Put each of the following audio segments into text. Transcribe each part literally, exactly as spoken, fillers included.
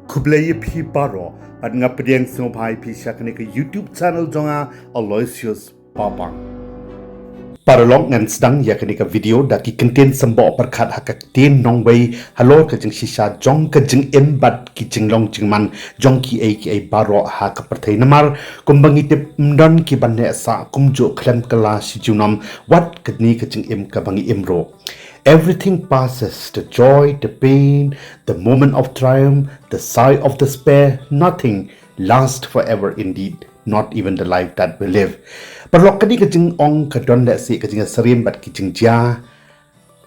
Khublei ïa phi baroh, bad nga pdiang sngewbha ïa phi sha kane ka YouTube channel jong nga, Aloysius Papang. Paralok, ngan sdang ïa kane ka video da ki kyntien symboh pyrkhat ha ka ktien nongwei halor ka jingshisha jong ka jingim bad ki jinglong jingman jong kiei kiei baroh ha ka pyrthei, namar kumba ngi tip ym don kiba neh sah kumjuh khlem kylla shi junom, wat kane ka jingim kaba ngi im ruh. Everything passes, the joy, the pain, the moment of triumph, the sigh of despair, nothing lasts forever indeed, not even the life that we live. Paralok, kane ka jingong ka don lehse ka jingïasyriem bad ki jingjia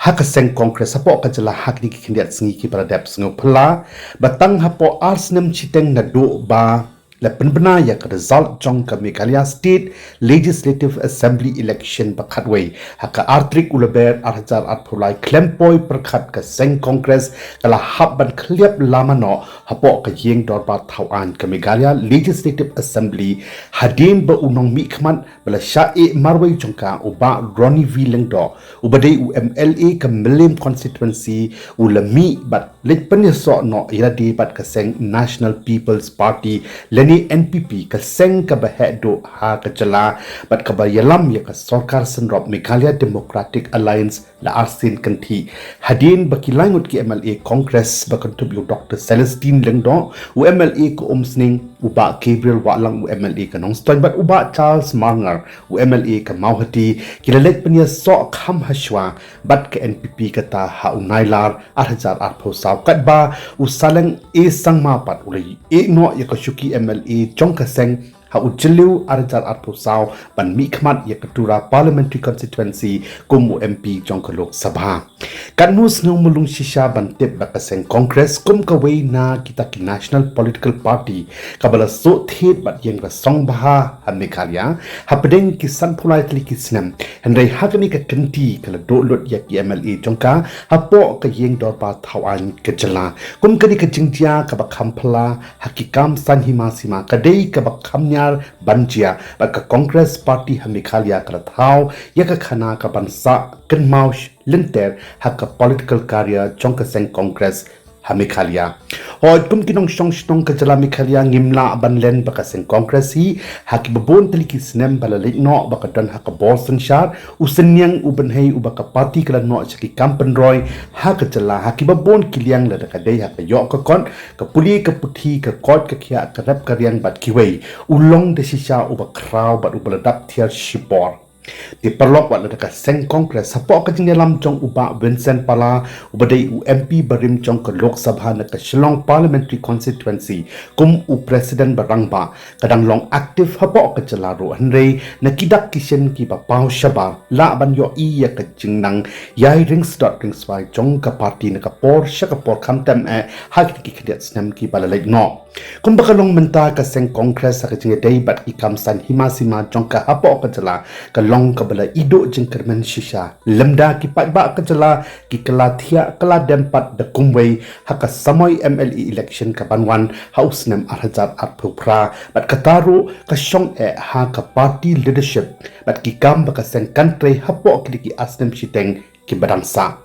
ha ka seng Congress hapoh ka jylla ha kine ki khyndiat sngi kiba la dep sngewphylla, bad tang hapoh ar snem shiteng naduh ba la pynbna ïa ka result jong ka Meghalaya State Legislative Assembly election ba khatwei ha ka ar tarik u Lber ar hajar arphew lai, khlem poi pyrkhat ka seng Congress ka la hap ban khliap lama noh hapoh ka ïing dorbar thaw aiñ ka Meghalaya Legislative Assembly, hadien ba u nongmihkhmat ba la shah ïeh marwei jong ka, u Bah Ronnie V Lyngdoh, uba dei u M L A ka Mylliem constituency, u la mih bad leit pynïasoh noh ïalade bad ka seng National People's Party lane N P P, ka seng kaba heh duh ha ka jylla bad kaba ïalam ïa ka sorkar synrop Meghalaya Democratic Alliance la arsien kynthih. Hadien ba ki laingut ki M L A Congress ba kynthup ïa u Doctor Celestine Lyngdoh, u M L A ka Umsning, u Bah Gabriel Wahlang, u M L A ka Nongstoiñ, bad u Bah Charles Marngar, u M L A ka Mawhati, ki la leit pynïasoh kham hashwa bad ka N P P kata ha u Nailar ar hajar arphew saw, katba u Saleng A Sangma pat u la ïeh noh ïa ka shuki M L A jong ka seng ha u Jylliew ar hajar arphew saw ban mihkhmat ïa ka Tura Parliamentary Constituency kum u M P jong ka Lok Sabha. Katno sngewmulung shisha ban tip ba ka seng Congress kum kawei na kita ki national political party kaba la suk thied bad ïeng rasong bha ha Meghalaya hapdeng ki sanphew lai tylli ki snem. Hynrei ha kane ka kynti ka la duh lut ïa ki M L A jong ka hapoh ka ïing dorbar thaw aiñ ka jylla. Kum kane ka jingjia kaba kham phylla ha ki kam saiñ hima sima ka dei kaba kham ñiar ban jia bad ka Congress Party ha Meghalaya ka la thaw ïa ka khana ka ban sah kynmaw lynter ha ka political career jong ka seng Congress ha Meghalaya. Hooid, kum ki nongshong shnong ka jylla Meghalaya ngim lah ban len ba ka seng Congress hi ha kiba bun tylli ki snem ba la leit noh ba ka don ha ka bor synshar, u synñiang u bynhei uba ka party ka la noh sha ki kam pynroi ha ka jylla ha kiba bun ki liang, lada ka dei ha ka ïoh ka kot, ka pule ka puthi, ka koit ka khiah, ka rep ka riang bad kiwei. U long da shisha uba khraw bad uba la dap thiar shipor. Te paralok, wat lada ka seng Congress hapoh ka jingïalam jong u Bah Vincent Pala, uba dei u M P barim jong ka Lok Sabha na ka Shillong Parliamentary Constituency kum u President ba rangbah, ka dang long active hapoh ka jylla ruh, hynrei na ki dak ki shin kiba paw shabar lah ban ïohi ïa ka jingnang ïai ringsdot ringswai jong ka party na ka por sha ka por, khamtam eh ha ki khyndiat snem kiba la leit noh. Kumba ka long mynta, ka seng Congress ha ka jingïadei bad ki kam saiñ hima sima jong ka hapoh ka jylla ka long kaba la iduh jingkyrmen shisha. Lymda ki paidbah ka jylla ki kylla thiah kylla dem pat da kumwei ha ka samoi M L A election ka ban wan ha u snem ar hajar arphew phra, bad kata ruh ka shong eh ha ka party leadership bad ki kam ba ka seng kan trei hapoh kine ki ar snem shiteng kiba dang sah.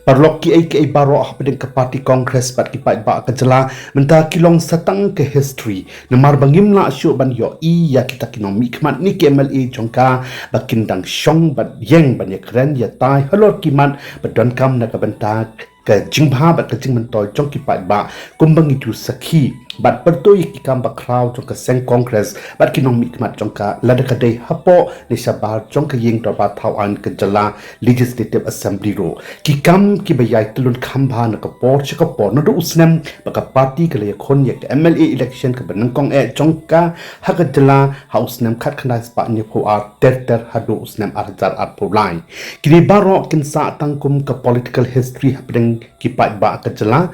Paralok, kiei kiei baroh hapdeng ka party Congress bad ki paidbah ka jylla mynta ki long sa tang ka history, namar ba ngim lah shuh ban ïohi ïa kita ki nongmihkhmat ne ki M L A jong ka ba kin dang shong bad ïeng ban ïakren ïatai halor ki mat ba donkam na ka bynta ka jingbha bad ka jingmyntoi jong ki paidbah, kumba ngi ju sakhi bad pyrto ïa ki kam bakhraw jong ka seng Congress bad ki nongmihkhmat jong ka, lada ka dei hapoh ne shabar jong ka ïing dorbar thaw aiñ ka jylla Legislative Assembly ruh. Ki kam kiba ïai tyllun kham bha na ka por sha ka por, naduh u snem ba ka party ka la ïakhun ïa ka M L A election kaba nyngkong eh jong ka ha ka jylla ha u snem khatkhyndai spah hynñiewphew ar ter ter haduh u snem ar hajar arphew lai. Kine baroh kin sah tang kum ka political history hapdeng ki paidbah ka jylla,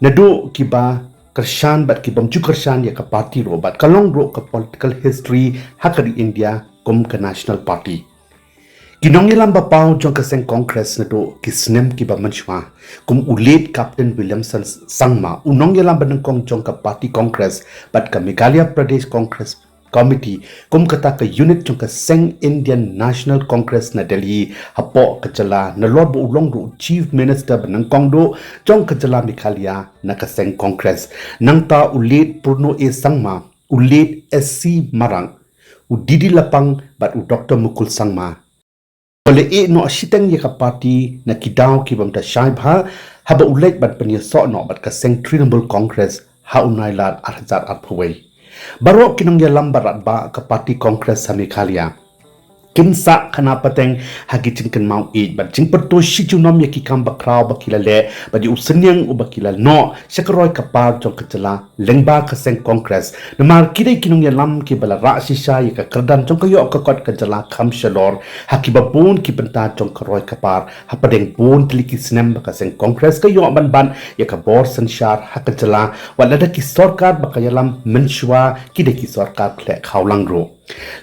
naduh kiba kyrshan bad ki bym ju kyrshan ïa ka party ruh, bad ka long ruh ka political history ha ka ri India kum ka National Party. Ki nongïalam ba paw jong ka seng Congress naduh ki snem kiba mynshuwa, kum u late Captain Williamson Sangma, u nongïalam ba nyngkong jong ka party Congress bad ka Meghalaya Pradesh Congress Committee kum kata ka unit jong ka seng Indian National Congress na Delhi hapoh ka jylla, nalor ba u long ruh u Chief Minister ba nyngkong duh jong ka jylla Meghalaya na ka seng Congress. Nangta u Late Purno A Sangma, u Late S C Marak, u D D Lapang bad u Doctor Mukul Sangma. Ba la ïeh noh shiteng ïa ka party na ki daw ki bym da shai bha, haba u leit ban pynïasoh noh bad ka seng Trinamool Congress ha u Nailar ar hajar arphew wei. Baroh ki nongïalam ba radbah ka party Congress ha Meghalaya kin sah khana pateng ha ki jingkynmaw ïeit bad jingpyrto shi junom ïa ki kam bakhraw ba ki la leh bad ïa u synñiang uba ki la noh sha ka roi ka par jong ka jylla lyngba ka seng Congress. Namar ki dei ki nongïalam kiba la rah shisha ïa ka kyrdan jong ka ïoh ka kot ka jylla kham shalor ha kiba bun ki bynta jong ka roi ka par. Hapdeng bun tylli ki snem ba ka seng Congress ka ïoh ban bat ïa ka bor synshar ha ka jylla, wat lada ki sorkar ba ka ïalam mynshuwa ki dei ki sorkar khleh khawlang ruh.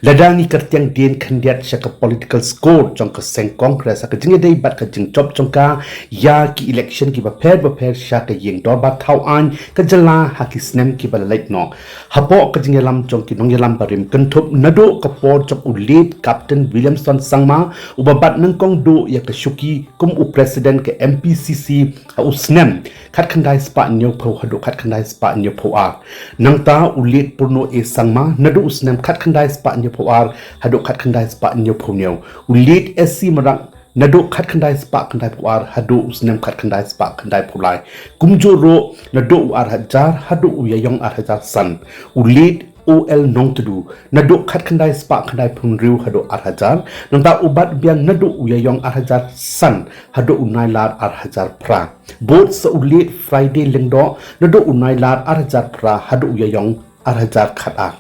Lada ngi kyrtiang dien khyndiat sha ka political score jong ka seng Congress ha ka jingïadei bad ka jingjop jong ka ïa ki election kiba pher bapher sha ka ïing dorbar thaw aiñ ka jylla ha ki snem kiba la leit noh. Hapoh ka jingïalam jong ki nongïalam barim kynthup naduh ka por jong u Late Captain Williamson Sangma uba bat nyngkong duh ïa ka shuki kum u President ka M P C C ha u snem khatkhyndai spah hynñiewphew haduh khatkhyndai spah hynñiewphew ar. Nangta u Late Purno A Sangma naduh u snem khatkhyndai spah hynñiewphew ar haduh khatkhyndai spah hynñiewphew hynñiew. U Late S C Marak naduh khatkhyndai spah khyndaiphew ar haduh u snem khatkhyndai spah khyndaiphew lai. Kumjuh ruh naduh u ar hajar haduh u ïaïong ar hajar san. U Late O L Nongtdu naduh khatkhyndai spah khyndaiphew hynriew haduh ar hajar. Nangta u bat biang naduh u ïaïong ar hajar san haduh u Nailar ar hajar phra. Bud sa u Late Friday Lyngdoh naduh u Nailar ar hajar phra haduh u ïaïong ar hajar khatar.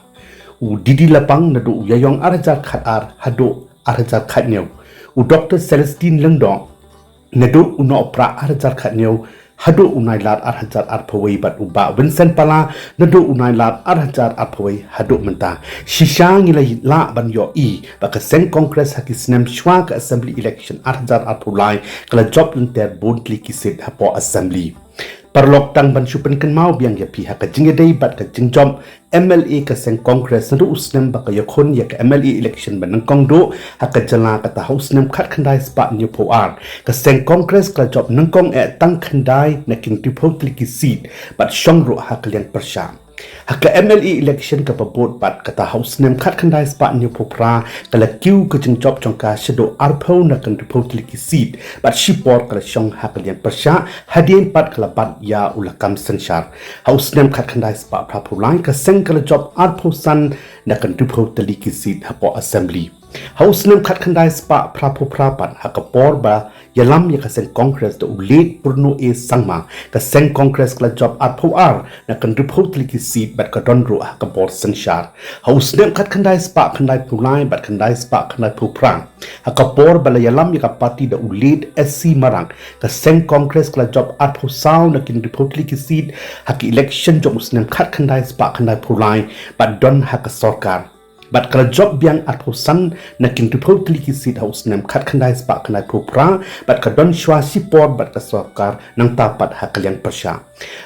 U D D Lapang naduh u ïaïong ar hajar khatar haduh ar hajar khathynñiew. U Doctor Celestine Lyngdoh naduh u Nohprah ar hajar khathynñiew haduh u Nailar ar hajar arphew wei bad u Bah Vincent Pala naduh u Nailar ar hajar arphew wei haduh mynta. Shisha ngi la lah ban ïohi ba ka seng Congress ha ki snem shuwa ka Assembly election ar hajar arphew lai ka la jop lynter bun tylli ki seat hapoh Assembly. Paralok, tang ban shu pynkynmaw biang ïa phi ha ka jingïadei bad ka jingjop M L A ka seng Congress naduh u snem ba ka ïakhun ïa ka M L A election ba nyngkong duh ha ka jylla, kata ha u snem khatkhyndai spah hynñiewphew ar. Ka seng Congress ka la jop nyngkong eh tang khyndai na ki hynriewphew tylli ki seat bad shong ruh ha ka liang pyrshah. Ha ka M L A election kaba bud pat, kata ha u snem khatkhyndai spah hynñiewphew phra, ka la kiew ka jingjop jong ka shaduh arphew na ki hynriewphew tylli ki seat bad shipor ka la shong ha ka liang pyrshah, hadien pat ka la bat ïa u lakam synshar. Ha u snem khatkhyndai spah phraphew lai, ka seng ka la jop arphew san na ki hynriewphew tylli ki seat hapoh Assembly. Ha u snem khatkhyndai spah phraphew phra pat, ha ka por ba ïalam ïa ka seng Congress da u Late Purno A Sangma, ka seng Congress ka la jop arphew ar na ki hynriewphew tylli ki seat bad ka don ruh ha ka bor synshar. Ha u snem khatkhyndai spah khyndaiphew lai bad khyndai spah khyndaiphew phra, ha ka por ba la ïalam ïa ka party da u Late S C Marak, ka seng Congress ka la jop arphew saw na ki hynriewphew tylli ki seat ha ki election jong u snem khatkhyndai spah khyndaiphew lai bad don ha ka sorkar. Bad ka la jop biang arphew san na ki hynriewphew tylli ki seat ha u snem khatkhyndai spah khyndaiphew phra, bad ka don shuwa shipor bad ka sorkar nangta pat ha ka liang pyrshah.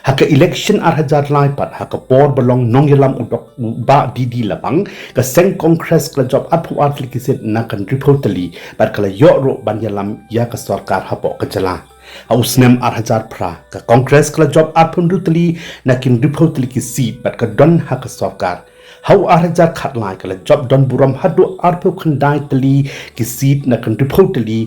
Ha ka election ar hajar lai pat, ha ka por ba long nongïalam u Dok-, u Bah D D Lapang, ka seng Congress ka la jop arphew ar tylli ki seat na ki hynriewphew tylli, bad ka la ïoh ruh ban ïalam ïa ka sorkar hapoh ka jylla. Ha u snem ar hajar phra, ka Congress ka la jop arphew hynriew tylli na ki hynriewphew tylli ki seat bad ka don ha ka sorkar. Ha u ar hajar khatlai, ka la jop don burom haduh arphew khyndai tylli ki seat na ki hynriewphew tylli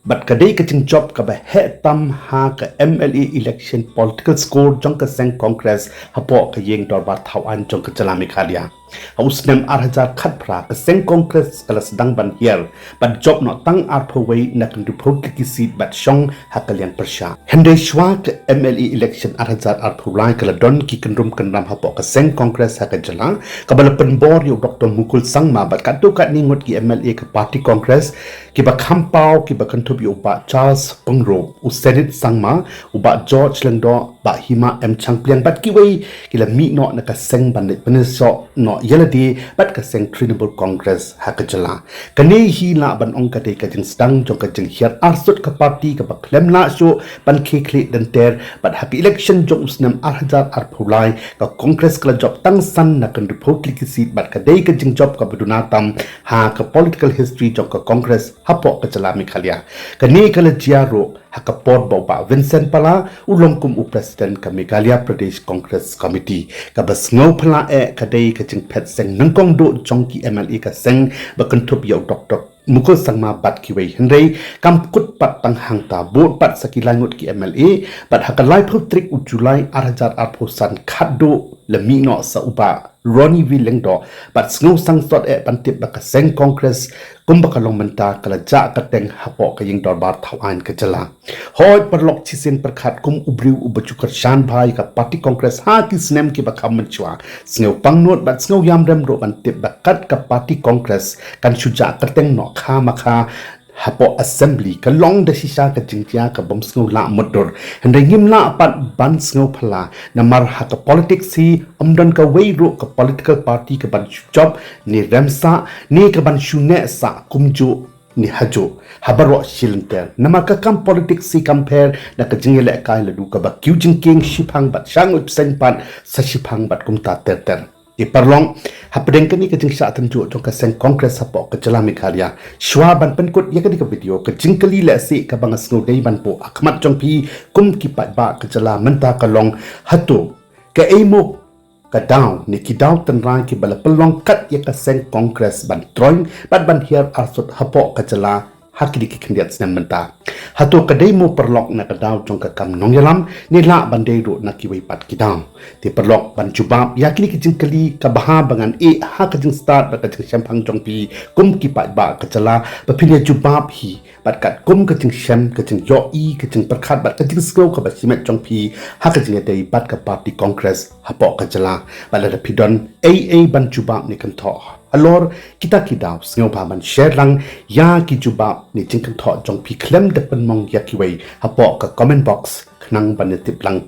bad ka dei ka jingjop kaba heh tam ha ka M L A election political score jong ka seng Congress hapoh ka ïing dorbar thaw aiñ jong ka jylla Meghalaya. Ha u snem ar hajar khatphra, ka seng Congress ka la sdang ban hiar bad jop noh tang arphew wei na ki hynriewphew tylli ki seat bad shong ha ka liang pyrshah. Hynrei shuwa ka M L A election ar hajar arphew lai, ka la don ki kynrum kynram hapoh ka seng Congress ha ka jylla, kaba la pynbor ïa u Doctor Mukul Sangma bad katto katne ngut ki M L A ka party Congress, kiba kham paw, kiba kynthup ïa u Bah Charles Pyngrope, u Senate Sangma, u Bah George Lyngdoh, Bah Hima M Shangpliang bad kiwei, ki la mih noh na ka seng ban leit pynïasoh noh ïalade bad ka seng Trinamool Congress ha ka jylla. Kane hi lah ban ong ka dei ka jingsdang jong ka jinghiar arsut ka party kaba khlem lah shuh ban khie khlieh denter, bad ha ka election jong u snem ar hajar arphew lai ka Congress ka la jop tang san na ka hynriewphew tylli ki seat, bad ka dei ka jingjop kaba duna tam ha ka political history jong ka Congress hapoh ka jylla Meghalaya. Kane ka la jia ruh ha ka por ba u Bah Vincent Pala u long kum u president ka Meghalaya Pradesh Congress Committee. Kaba sngewphylla eh ka dei ka jingphet seng nyngkong duh jong ki M L A ka seng ba kynthup ïa u Doctor Mukul Sangma bad kiwei, hynrei kam kut pat tang hangta, bud pat sa ki lai ngut ki M L A, bad ha ka laiphew tarik u July ar hajar arphew san khatduh la mih noh sa u Bah Ronnie V Lyngdoh, bad sngewsang sot eh ban tip ba ka seng Congress kumba ka long mynta ka la jah kyrteng hapoh ka ïing dorbar thaw aiñ ka jylla. Hooid paralok, shisien pyrkhat kum u briew uba ju kyrshan bha ïa ka party Congress ha ki snem kiba kham mynshuwa, sngewpang nud bad sngewïamrem ruh ban tip ba kat ka party Congress kan shu jah kyrteng noh kha ma kha hapoh assembly, ka long da shisha ka jingjia ka bym sngewlah mutdur. Hynrei ngim lah pat ban sngewphylla, namar ha ka politics hi ym don kawei ruh ka political party ka ban shu jop ne rem sah ne ka ban shu neh sah kumjuh ne hajuh ha baroh shi lynter. Namar ka kam politics hi kam pher na ka jingïalehkai ladu kaba kiew jingkieng shiphang bad shah nguid bseiñ pat sa shiphang bad kumta ter ter. Te paralok, hapdeng kane ka jingshah tynjuh jong ka seng Congress hapoh ka jylla Meghalaya, shuwa ban pynkut ïa kane ka video, ka jingkylli lehse kaba nga sngewdei ban buh ha khmat jong phi kum ki paidbah ka jylla mynta ka long, hato kaei mo ka daw ne ki daw tynrai kiba la pynlong kat ïa ka seng Congress ban troiñ bad ban hiar arsut hapoh ka jylla ha kine ki khyndiat snem mynta? Hato ka dei mo paralok na ka daw jong ka kam nongïalam ne lah ban dei ruh na kiwei pat ki daw? Te paralok, ban jubab ïa kine ki jingkylli, ka bha ba ngan ïeh ha ka jingstad bad ka jingshemphang jong phi kum ki paidbah ka jylla ba phin ïa jubab hi, bad katkum ka jingshem, ka jingïohi, ka jingpyrkhat bad ka jingsngew kaba shimet jong phi ha ka jingïadei bad ka party Congress hapoh ka jylla. Bad lada phi don ei ei ban jubab ne kynthoh halor kita ki daw, sngewbha ban share lang ïa ki jubab ne jingkynthoh jong phi khlem da pynmong ïa kiwei hapoh ka comment box khnang ban ïa tip lang.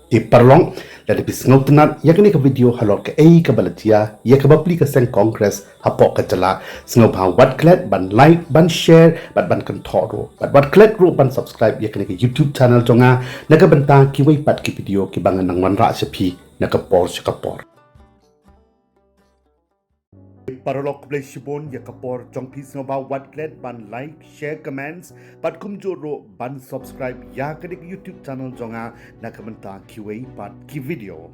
Te paralok, lada phi sngewtynnat ïa kane ka video halor kaei kaba la jia ïa kaba plie ka seng Congress hapoh ka jylla, sngewbha wat klet ban like, ban share bad ban kynthoh ruh, bad wat klet ruh ban subscribe ïa kane ka YouTube channel jong nga, na ka bynta kiwei pat ki video kiba ngan nang wanrah sha phi na ka por sha ka por. Paralok, khublei shibun ïa ka por jong phi, sngewbha wat klet ban like, share, comments bad kumjuh ruh ban subscribe ïa kane ka YouTube channel jong nga na ka bynta kiwei pat ki video.